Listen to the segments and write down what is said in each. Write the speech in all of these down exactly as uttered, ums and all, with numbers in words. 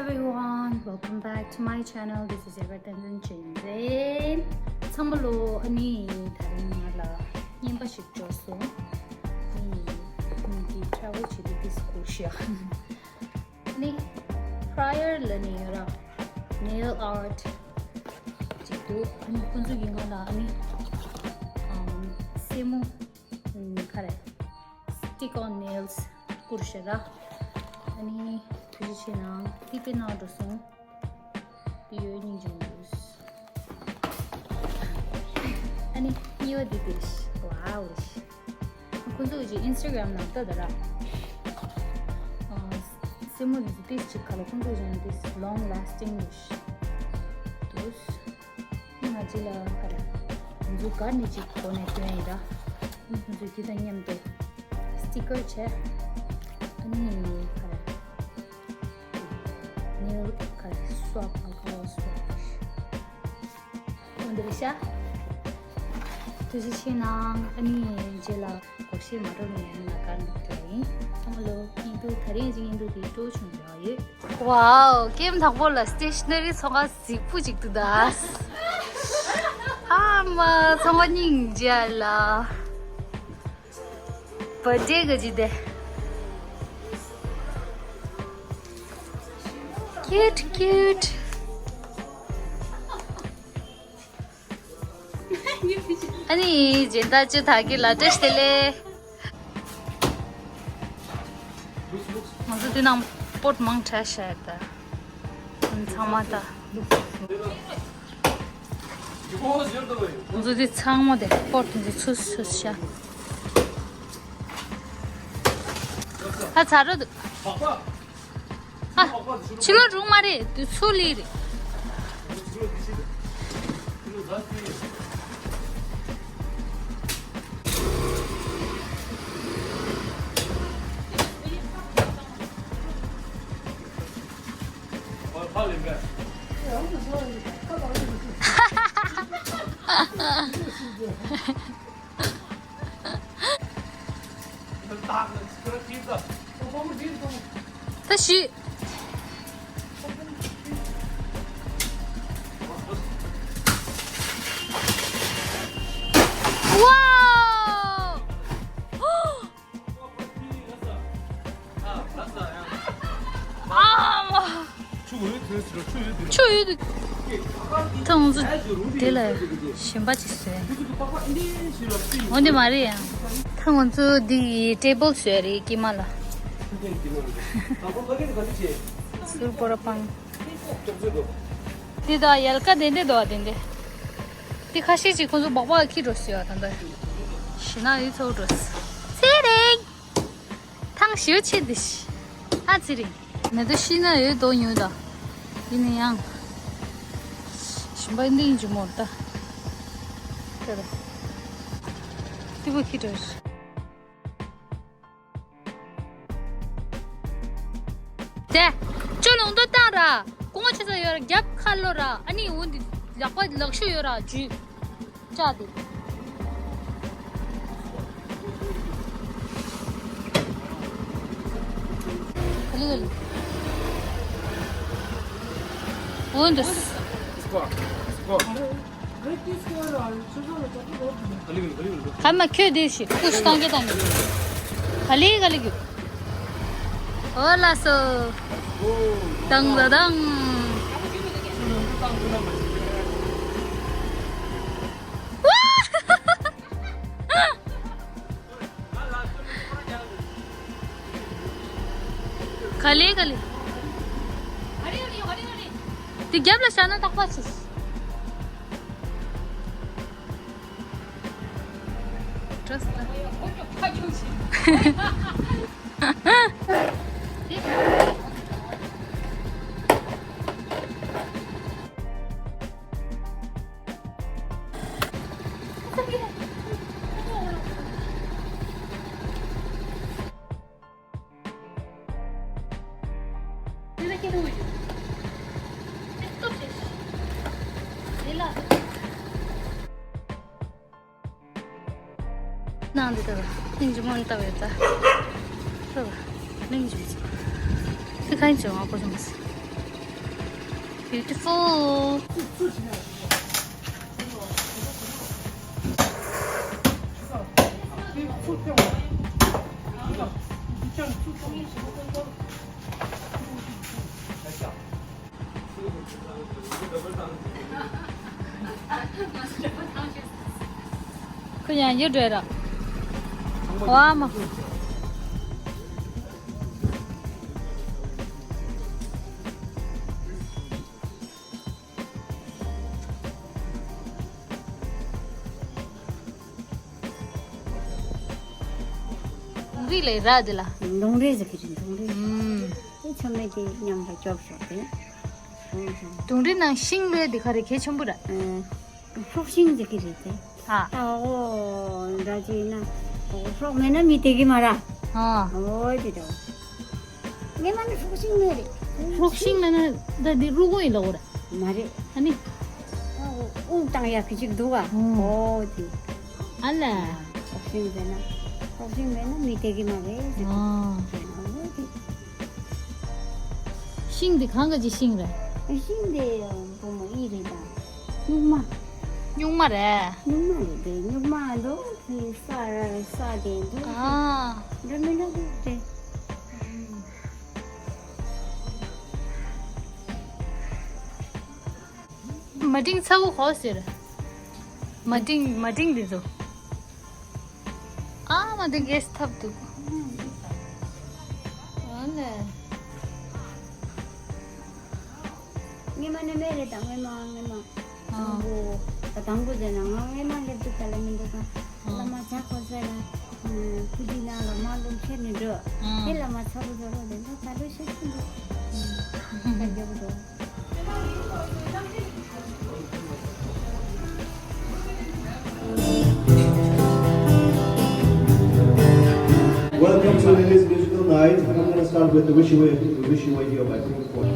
Everyone, welcome back to my channel. This is Everton Chinze. ཚང་མ་ལོ། ཨ་ནི་དེ་རིང་ང་ལ་རྔན་པ་ཞིག་འབྱོར་སོང་། ཨ་ནི་ངེད་ཀྱིས་travel བྱེད་དུས་དེ་སྐོར་ཞིག་ཨ་ནི་Prior ལབ་ནས་ཡོད་ར། Nail art ཅིག་འདུག་ཨ་ནི་ཁོང་ཚོ་གིས་ང་ལ་ཨ་ནི་ཨམ་སེན་མོ། ཨམ་ག་རེ། Stick on nails བསྐུར་ཤག་ར། ཨ་ནི་ཐུགས་རྗེ་ཆེ་གནང་། འདི་དཔེ་གནང་འགྲོ་སོང་། འདི་ཡོད་སྙིང་རྗེ་མོ་འདུག་ཨ་ནི་གཉིས་པ་འདི་འདིར་ཤི། ཝའོ་ཤི། ཁོང་ཚོ་གི་Instagram ནང་ལྟ་ད་ར། ཨ་སེན་མོ་འདི་ཏིས་ཅིག་ག་ལ་ཁོང་ཚོ་གི་འདི་long lasting ཡོད་ཤག་འདུག་ང་རྗེས་ལ་ག་རེ། ང་ཚོ་གར་ནས་ཅིག་གོ་ནས་སྟོན་ཡིན་ར། ང་ཚོ་དེ་དང་མཉམ་དུ་sticker བྱས། ཨ་ནི་ག་རེ། nail ག་རེ་swap ཨ་ག་རེ་swap འོ་འདི་རེད་ཤག་ཐུགས་རྗེ་ཆེ་གནང་། ཨ་ནི་རྗེས་ལ་སྒོར་གཞས་མ་འགྲོ་ནས་ཡང་ན་གར་འགྲོ་ཡིན། ཚང་མ་ལོ་སྙིང་སྡུག་ད་རེས་ཀྱི་སྙིང་སྡུག་དེ་སྤྲོ་བྱུང་ཡོད། ཝའོ། ཀེམ་དང་པོ་ལ་stationery ཚོང་ཁང་གཟིགས་པོ་ཅིག་འདུག་ད། ཨ་མ། ཚོང་ཁང་སྙིང་རྗེ་ལ། Birthday ག་ཅི་དེ། Cute, cute. ཨ་ནི་སྦྱིན་བདག་ཅོ་ཐག་གི་ལ་བཀྲ་ཤིས་བདེ་ལེགས། ང་ཚོ་འདི་ནང་པོཊ་མང་དྲགས་ཤག་ད། ཚང་མ་ད། ང་ཚོ་འདི་ཚང་མ་དེ་པོཊ་དེ་ཚོ་ཚུར་ཚུར་བཞག་ཨ་ཚ་རོ་འདུག་ཨ། ཕྱི་ལོགས་རུང་མ་རེད། དུས་ཚོད་ལི་རེད། ད་ཤི། ཝའོ། ཨ་མ། ཆུ་ཡོད་དུས། ད་ང་ཚོ་དེ་ལ་གཞན་པ་ཅིག་བཟོས། འོ་འདི་མ་རེད་ཡ། ད་ང་ཚོ་འདི་ཡི་ཊེ་བལ་བཟོས་རེད། དཀྱིལ་མ་ལ་ཟུར་པོ་ར་སྤང་། འདི་ད་ཡལ་ག་དེ་འདྲ་འདུག་བ། དེ་འདྲ། འདི་ཁ་ཤས་ཅིག་ཁོང་ཚོ་སྦག་སྦག་འཁྱེར་འགྲོ་ཟེར་བ་ད་ལྟ། ཞེ་ན་ཡུལ་ཚོ་འགྲོ་ཟེར་རེད། ཐང་ཞེ་པོ་ཆེ་འདི་ཤི། ཨ་ཙི་རེད། མེ་ཏོག་ཤི་ན་ཡོད་དོ་ཉོས་ད། ཡིན་ན་ཡང་། ཞིམ་པ་འདི་ཡིན་གྱི་མོ་ད། ཁྱོད་ད། ཏི་བུ་ཁྱི་འགྲོ། དེ། ཅོ་ལུང་དོ་བཏང་ར། སྐུ་ངོ་ཆེ་ས་ཡོད་ར། རྒྱབ་ཁ་ལོ་ར། ཨ་ནི་འོ་འདི་ལག་པ་ལག་ཤུ་ཡོད་ར་ཇུས། ལྕགས་དེ། ག་ལེ་ག་ལེ། འོ་འདུག་ཧ་མ་ཁྱོད་དེ་ཞིག་ཀུ་ཤི་བཏང་གི་བཏང་གི། ག་ལེ་ག་ལེ་གི། འོ་ལགས་སོ། དང་ད་དང་། ག་ལེ་ག་ལེ། དེ་རྒྱབ་ལ་བཞག་ན་རྟག་པར་ཆེ། ནང་འདི་ལྟ་བུ་སྙིང་རྗེ་མོ་ལྟ་བུ་ཡོད་ད། ལྟ་བུ་སྙིང་རྗེ་མོ། དེ་གང་བྱུང་ཨ་ཁོ་ཚོ་མ་ཟད། Beautiful. ཁོ་ཡང་ཡོད་འདྲ་ར། ཝ་མ། ལུང་རིགས་ལས་ར་འདི་ལ། ལུང་རིགས་ཟེར་གི་རེད། ལུང་རིགས། ཨུམ། དེ་ཆུ་མིག་དེ་མཉམ་དུ་ཅོག་ཞོག་དེ། ལུང་རིགས་ནང་ཤིང་ལས་འདི་ག་རེ་གལ་ཆེན་པོ་ར། ཨ། ཧྲོག་ཤིང་ཟེར་གི་རེད་དེ། ཨ། ད་འོ་འདྲ་ཅིག་ན། འོ་ཧྲོག་མེད་ན་མི་བསྡད་གི་མ་ར། ཨ། འོ་དེ་འདྲ། ངས་མ་ནི་ཧྲོག་ཤིང་མེད་རེད། ཧྲོག་ཤིང་མེད་ན་ད་འདི་རུལ་གོ་ཡིན་ལ་འོ་ར། མ་རེད། ཨ་ནི། ཨ་འོ་དབུགས་བཏང་ཡག་གི་ཅིག་འདུག་ག་ཨོ། འོ་དེ། ཨ་ལ། ཧྲོག་ཤིང་མེད་ན། ཧྲོག་ཤིང་མེད་ན་མི་བསྡད་གི་མ་རེད་ཟེར། ཨ། འོ་དེ། ཤིང་འདི་གང་ག་ཅི་ཤིང་རེད། ཤིང་འདི་བུ་མོ་ཨི་རེད་ད། སྨྱུག་མ། སྨྱུག་མ་རེད། སྨྱུག་མ་རེད་དེ། སྨྱུག་མ་འདུག་དེ་ས་ར་ས་དེ་འདུག་ཨ། འདྲ་མི་འདྲ་འདུག་དེ། མ་འབྲིང་ཚ་བོ་གོ་ཟེར། མ་འབྲིང་མ་འབྲིང་འདི་ཚོ། ཨ་མ་འདི་གེས་ཐབ་འདུག་ཨ་ལེ། ངས་མ་ནས་མེད་རེད་ད། ངས་མ་ངས་མ། དང་པོ། ད་དང་པོ་ཟེར་ན་ང་ངས་མ་སླེབས་དུས་ག་ལ་མི་འདུག་ག་བླ་མ་ཇ་གོ་ས་ལ། ཕུ་དེ་ནང་ལ་མ་ལུང་ཁྱེར་ནས་འགྲོ། དེ་བླ་མ་ཚ་བོ་ཚ་བོ་དེ་ཚོ་ད་ལོ་ཤེས་ཀྱི་འདུག་ད་རྒྱབ་འགྲོ། Welcome to Lily's musical night. I'm gonna start with the Wish You Were, Wish You Were Here by Pink Floyd.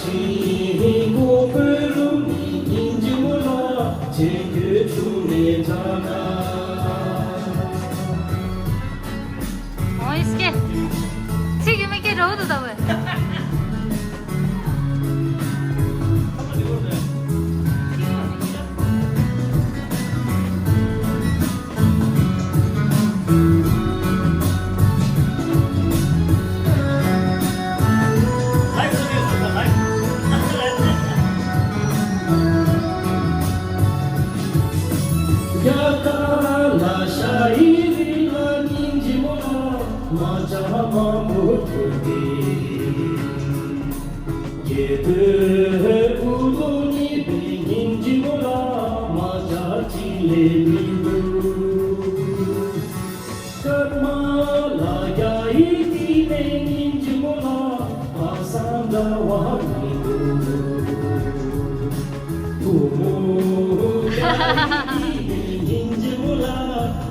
ཨོ་ཡེ་སི་ཀེ། ཚིག་ཡོད་མེད་ཀེ་རོ་དུ་ད་བས། རྒྱལ་པོའི་དབུ་ཐོག་གཉིས་པའི་ཉིན་གཅིག་པོ་ལ་མ་བྱ་ཅི་ལས་མི་འདུག་སྐར་མ་ལ་རྒྱ་ཡི་དེ་ནས་ཉིན་གཅིག་པོ་ལ་བ་སང་འདྲ་བ་མི་འདུག་བུ་མོ་རྒྱ་ཡི་དེ་ནས་ཉིན་གཅིག་པོ་ལ་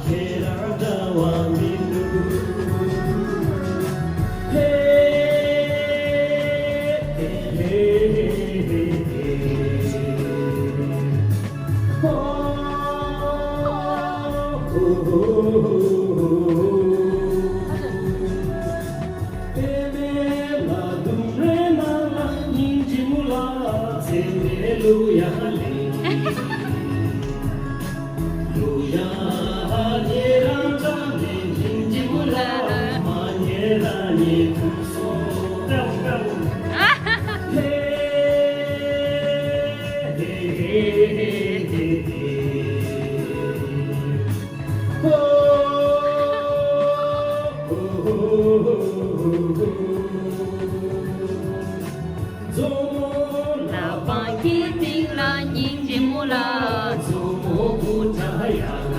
ཁྱེད་རང་འདྲ་བ་མི་འདུག་མཛོ་མོ་ལ་པང་གི་སྟེང་ལ་སྙིང་རྗེ་མོ་ལ། མཛོ་མོ་བུ་ཕྲ་ཡ་ལ།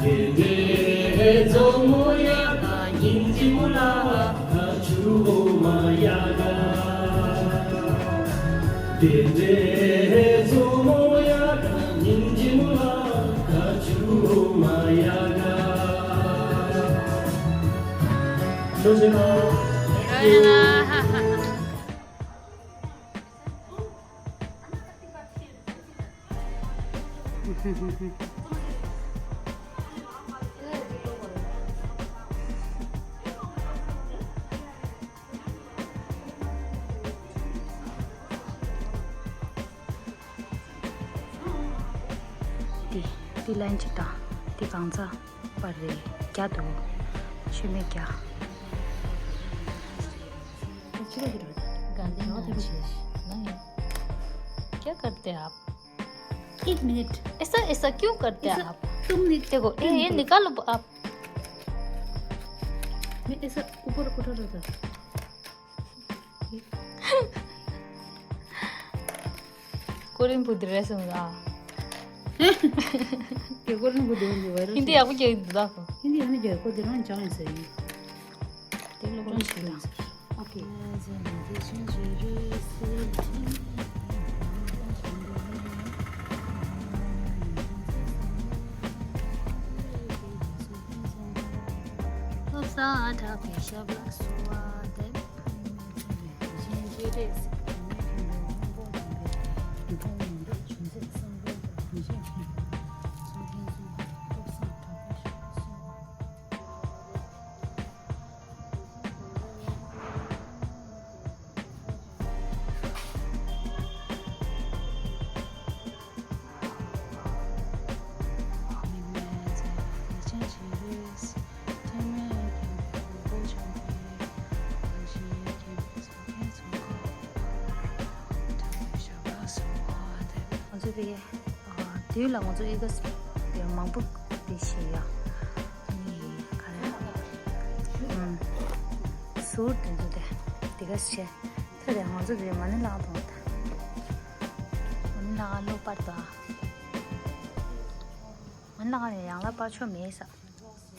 དེ་འདྲའི་མཛོ་མོ་ཡ་ལ་སྙིང་རྗེ་མོ་ལ། ཁ་ཆུ་འོ་མ་ཡ་ལ། དེ་འདྲའི་མཛོ་མོ་ཡ་ལ་སྙིང་རྗེ་མོ་ལ། ཁ་ཆུ་འོ་མ་ཡ་ལ། ཐུགས་རྗེ་གནང་། འདི་འདི་ལན་གཅིག་དང་འདི་གང་ཚ། པ་རེད། རྒྱ་འདུག་མཆོད་མེ་རྒྱ། गांधी नाम से नहीं। क्या करते आप? एक मिनट। ऐसा, ऐसा क्यों करते ऐसा आप? तुम नहीं देखो, ये, ये निकालो आप। मैं ऐसा ऊपर उठा रहा था। कोरियन बुद्धि रहे समझ आ। के कोरियन बुद्धि होने वाला हिंदी आपको क्या दाखो हिंदी हमें जो को देना चाहूँ सही। तेरे लोगों ने सीखा। ओके। ལོ་གསར་དྲག་པའི་ཞབས་ལ་གསོལ་བ་འདེབས། ང་ཚོ་དེ་དུས་ལ་ང་ཚོ་ཨི་ག་དེ་མང་པོ་དེ་ཤེས་ཡ། ཨ་ནི་ག་རེ་ཟུར་དེ་ཚོ་དེ་དེ་ག་ཤེས། ད་དེ་ང་ཚོ་དེ་མ་ཎི་བླ་གཏོང་ད། མ་ཎི་བླ་ལོ་པར་ད། མ་ཎི་བླ་ནས་ཡང་ལ་པར་ཆོ་མེད་ས།